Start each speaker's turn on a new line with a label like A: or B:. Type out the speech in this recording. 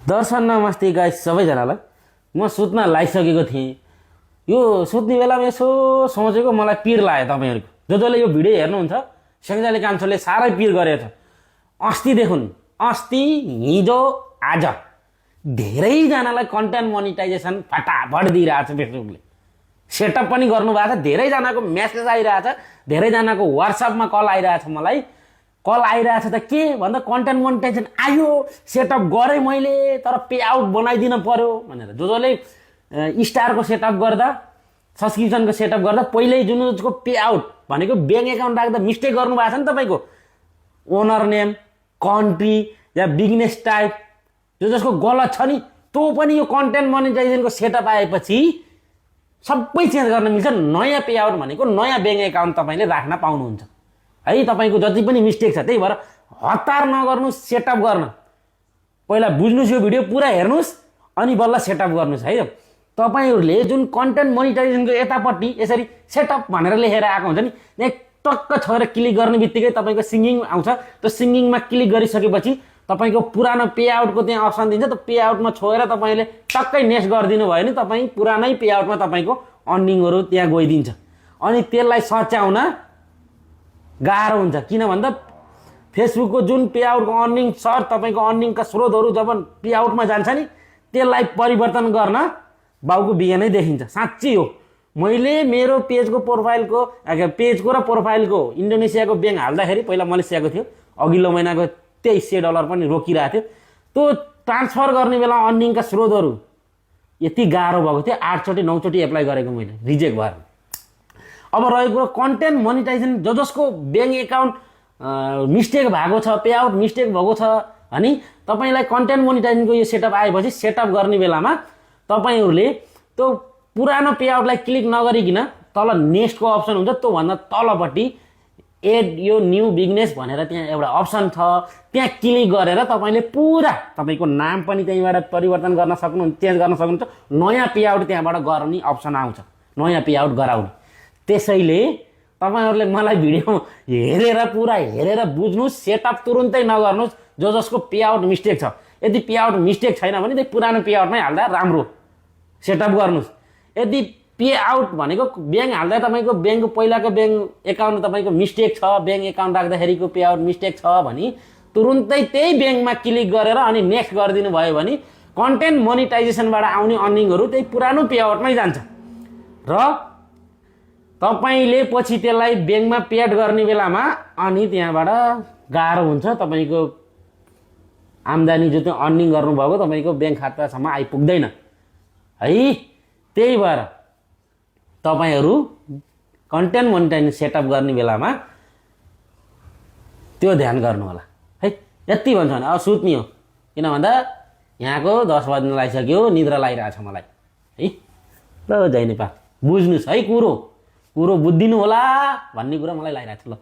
A: दर्शन नमस्ते गाइस सबैजनालाई। म सुत्न लागिसकेको थिएँ। यो सुत्ने बेलामा यसो सोचेको मलाई पिर लाग्यो। तपाईँहरूको जसले यो भिडियो हेर्नुहुन्छ सेङ्जाली कान्छोले साह्रै पिर गरेछ। अस्तिदेखि अस्ति हिजो आज धेरैजनालाई कन्टेन्ट मोनिटाइजेसन फटाफट दिइरहेछ फेसबुकले। सेटअप पनि गर्नुभएको छ। धेरैजनाको मेसेज आइरहेछ, धेरैजनाको वाट्सएपमा कल आइरहेछ। मलाई कल आइरहेछ त के भन्दा कन्टेन्ट मोनिटाइजेसन आयो, सेटअप गरेँ मैले, तर पे आउट बनाइदिन पर्यो भनेर। जसले स्टारको सेटअप गर्दा, सब्सक्रिप्सनको सेटअप गर्दा पहिल्यै जुनको पे आउट भनेको ब्याङ्क एकाउन्ट राख्दा मिस्टेक गर्नुभएको छ नि। तपाईँको ओनर नेम, कन्ट्री या बिजनेस टाइप जसको गलत छ नि, त्यो पनि यो कन्टेन्ट मोनिटाइजेसनको सेटअप आएपछि सबै चेन्ज गर्न मिल्छ। नयाँ पे आउट भनेको नयाँ ब्याङ्क एकाउन्ट तपाईँले राख्न पाउनुहुन्छ है। तपाईँको जति पनि मिस्टेक छ त्यही भएर हतार नगर्नुहोस् सेटअप गर्न। पहिला बुझ्नुहोस्, यो भिडियो पुरा हेर्नुहोस् अनि बल्ल सेटअप गर्नुहोस् है। तपाईँहरूले जुन कन्टेन्ट मोनिटाइजेसनको यतापट्टि यसरी सेटअप भनेर लेखेर आएको हुन्छ नि, यहाँ टक्क छोएर क्लिक गर्ने बित्तिकै तपाईँको सिङ्गिङ आउँछ। त्यो सिङ्गिङमा क्लिक गरिसकेपछि तपाईँको पुरानो पे आउटको त्यहाँ अप्सन दिन्छ। त्यो पे आउटमा छोएर तपाईँले टक्कै नेक्स्ट गरिदिनु भयो भने तपाईँ पुरानै पे आउटमा तपाईँको अर्निङहरू त्यहाँ गइदिन्छ। अनि त्यसलाई सच्याउन गाह्रो हुन्छ। किन भन्दा फेसबुकको जुन पे आउटको अर्निङ सर्च, तपाईँको अर्निङका स्रोतहरू जब पे आउटमा जान्छ नि, त्यसलाई परिवर्तन गर्न बाउको बिहे नै देखिन्छ। साँच्ची हो। मैले मेरो पेजको पेजको र प्रोफाइलको इन्डोनेसियाको ब्याङ्क हाल्दाखेरि पहिला मलेसियाको थियो, अघिल्लो महिनाको $2300 पनि रोकिरहेको थियो। त्यो ट्रान्सफर गर्ने बेला अर्निङका स्रोतहरू यति गाह्रो भएको थियो, 8 चोटि 9 चोटि एप्लाई गरेको मैले, रिजेक्ट भएर। अब रहेको कुरो कन्टेन्ट मोनिटाइजेसन जसको ब्याङ्क एकाउन्ट मिस्टेक भएको छ, पे आउट मिस्टेक भएको छ अनि तपाईँलाई कन्टेन्ट मोनिटाइजेसनको यो सेटअप आएपछि सेटअप गर्ने बेलामा तपाईँहरूले त्यो पुरानो पे आउटलाई क्लिक नगरिकन तल नेक्स्टको अप्सन हुन्छ, त्योभन्दा तलपट्टि एड यो न्यू बिजनेस भनेर त्यहाँ एउटा अप्सन छ। त्यहाँ क्लिक गरेर तपाईँले पुरा तपाईँको नाम पनि त्यहीँबाट परिवर्तन गर्न सक्नुहुन्छ, चेन्ज गर्न सक्नुहुन्छ। नयाँ पे आउट त्यहाँबाट गर्ने अप्सन आउँछ, नयाँ पे आउट गराउने। त्यसैले तपाईँहरूले मलाई भिडियो पुरा हेरेर बुझ्नुहोस्, सेटअप तुरुन्तै नगर्नुहोस्। जसको पे आउट मिस्टेक छ, यदि पे आउट मिस्टेक छैन भने त्यही पुरानो पे आउटमै हाल्दा राम्रो सेटअप गर्नुहोस्। यदि पे आउट भनेको ब्याङ्क हाल्दा तपाईँको ब्याङ्कको पहिलाको ब्याङ्क एकाउन्ट तपाईँको मिस्टेक छ, ब्याङ्क एकाउन्ट राख्दाखेरिको पे आउट मिस्टेक छ भने तुरुन्तै त्यही ब्याङ्कमा क्लिक गरेर अनि नेक्स्ट गरिदिनु भयो भने कन्टेन्ट मोनिटाइजेसनबाट आउने अर्निङहरू त्यही पुरानो पे आउटमै जान्छ र तपाईँले पछि त्यसलाई ब्याङ्कमा पेड गर्ने बेलामा अनि त्यहाँबाट गाह्रो हुन्छ। तपाईँको आम्दानी जो त्यो अर्निङ गर्नुभएको तपाईँको ब्याङ्क खातासम्म आइपुग्दैन है। त्यही भएर तपाईँहरू कन्टेन्ट मोनिटाइजेसन सेटअप गर्ने बेलामा त्यो ध्यान गर्नु होला है। यति भन्छ भने अब सुत्ने हो, किन भन्दा यहाँको 10 बज्न लागिसक्यो, निद्रा लागिरहेछ मलाई है। ल जय नेपाल, बुझ्नुहोस् है, कुरो बुझिदिनु होला भन्ने कुरा मलाई लागिरहेको छ। ल